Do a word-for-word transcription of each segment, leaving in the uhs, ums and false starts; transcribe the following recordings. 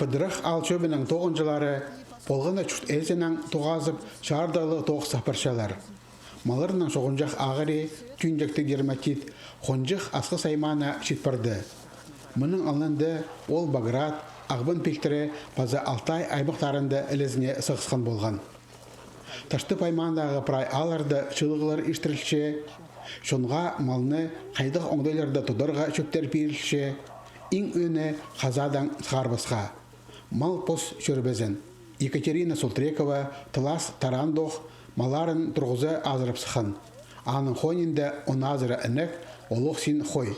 Пыдырах аал чӧбінің тоғынҷылары полған на чурт ээзінең тоғазып, чардығлығ тоғыс апарчалар. Малларның чуғынҷах ағырии, тӱӱнҷектіг дерматит, хонҷых Асхыс аймаана чит парды. Мының алнында ол Баграт, Ағбан пилтірі паза Алтай аймахтарында ілезіне сығысхан полған. Таштып аймаандағы прай аалларда чыылығлар иртірілче, чонға малны хайдағ оңдайларда тударға чӧптер пирілче, иң ӧӧні хазаадаң сығарбасха. Мал пос чӧрбезін. Екатерина Султрекова тылас-тараандох малларын турғыза азырап сыххан. Аның хонинда он азыра інек, олох син хой.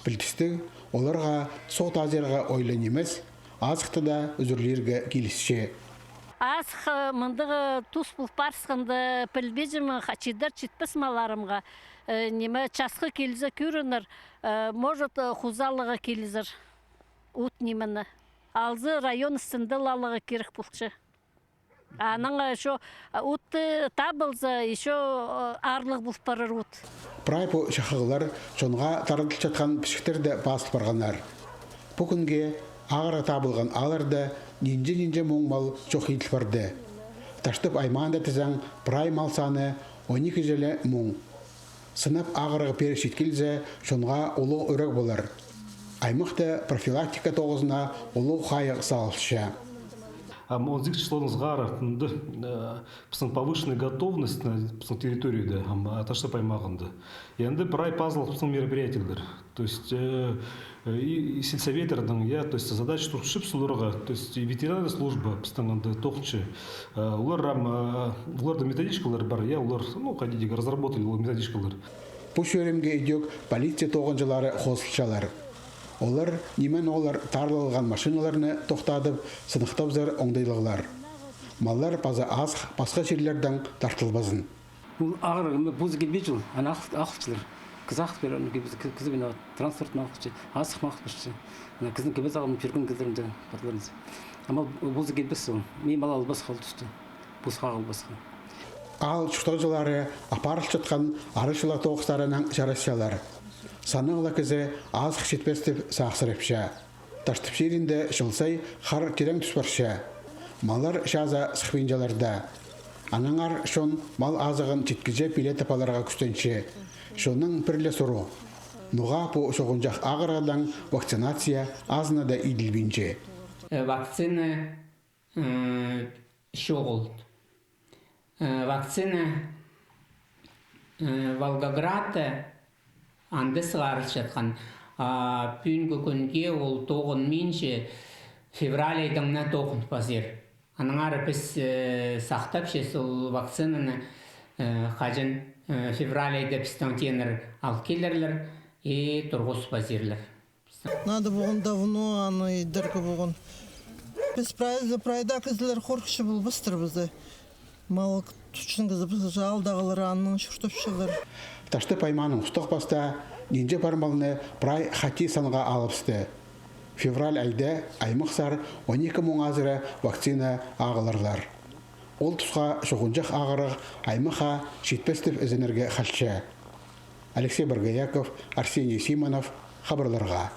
Пілдістіг, оларға сох азырарға ойлаң нимес, азыхты даа ӱзӱрлирге килісче. Азых, э, мындағ, э, тус пол парысханда, пілбинчем, хачидар читпес малларымға. Э, ниме, часхы килзе кӧрінер, э, может, э, хузалығ килзер. Ут нимені. Алза район істінде аларға кирек полча. Анаң ещё, а, ут, э, табылза, ещё, э, аарлығ пол парар ут. Прай пу чахығлар чонға тарадылчатхан пічіктерде пазыл парғаннар. Пу кӱнге ағырығ табылған аалларда нинҷе-нинҷе муң мал чох иділ парды. Таштып аймаанда тізең, прай мал саны он ікі чіли муң. Сынап ағырығ пеер чит килзе, чонға улуғ ӱрек полар. Аймахта профилактика тоғызына улуғ хайығ салылча. Ам он сигіс числоның сығара, анда, э, пістің повышенная готовность на пістің территорияда, ам, а, Таштып аймағында. И анда прай пазылығ пістің мероприятиелер. То есть, э, э, и, и сельсоветтернің, я, то есть задача турча піс оларға, то есть и ветеринарная служба пістің анда тоғынча. Э, олар ам, э, оларда методичкалар пар, я, олар, ну, хайди дее, разработали ол методичкалар. Пу чӧрімге ідӧк полиция тоғынҷылары хозылчалар. Олар ниме-ноо таарлығ алған машиналарны тохтадып, сыныхтабызар оңдайлығлар. Маллар паза азых пасха чирлердең тартылбазын. Ол ағырығ, м, позы килбинче ол, аны ағыл-, ағылчалар. Кізі ағыл пирер, аны кибіс-, кі-, кізі пеен ағыл, транспортнаң ағылча, азых ағыл пирче. Ана кізінің кибіс ағыл, пирген кізілернең парларынза. Ам ол позы килбес ол. Мин мал албасха ол туста. Позы ағылбасха. Аал чуртағҷылары апарылчатхан арачылығ тоғыстарынаң чарасчалар. Саннығ ла кізі азых читпес тіп сағыссырапча. Таштып чирінде чыл сай хар тирең тӱс парча. Маллар чаза сыхпинчалар даа. Аннаңар чон мал азығын читкіҷе пилетіп аларға кӱстенче. Чонның пір ле суры: ноға пу чуғынҷах ағырығдаң вакцинация азына даа иділбинче? Э, вакцина, э, чоғыл. Э, вакцина, э, Волгоградта анда сығарылчатхан. А пӱӱнгі кӱнге ол тоғынминча, февраль айдаң на тоғын пазир. Аннаңар піс, э, сахтапчабыс ол вакцинаны, э, хаҷан, э, февраль айда пістің тееннер алып килерлер и турғыс пазирлер. Надо полған давно аны идерге полған. Піс прайзы, прайда кізілер хорыхча полбастыр пісті. Мал тутчаң кізі пісті, аалдағылар аннаң чуртапчалар. Таштып аймааның устағ пастаа нинҷе пар малны прай хати санға алыбысты. Февраль айда аймах сар он ікі муң азыра вакцина ағыларлар. Ол тусха чуғынҷах ағырығ аймахха читпес тіп ізенерге халча. Алексей Боргояков, Арсений Симонов, хабарларға.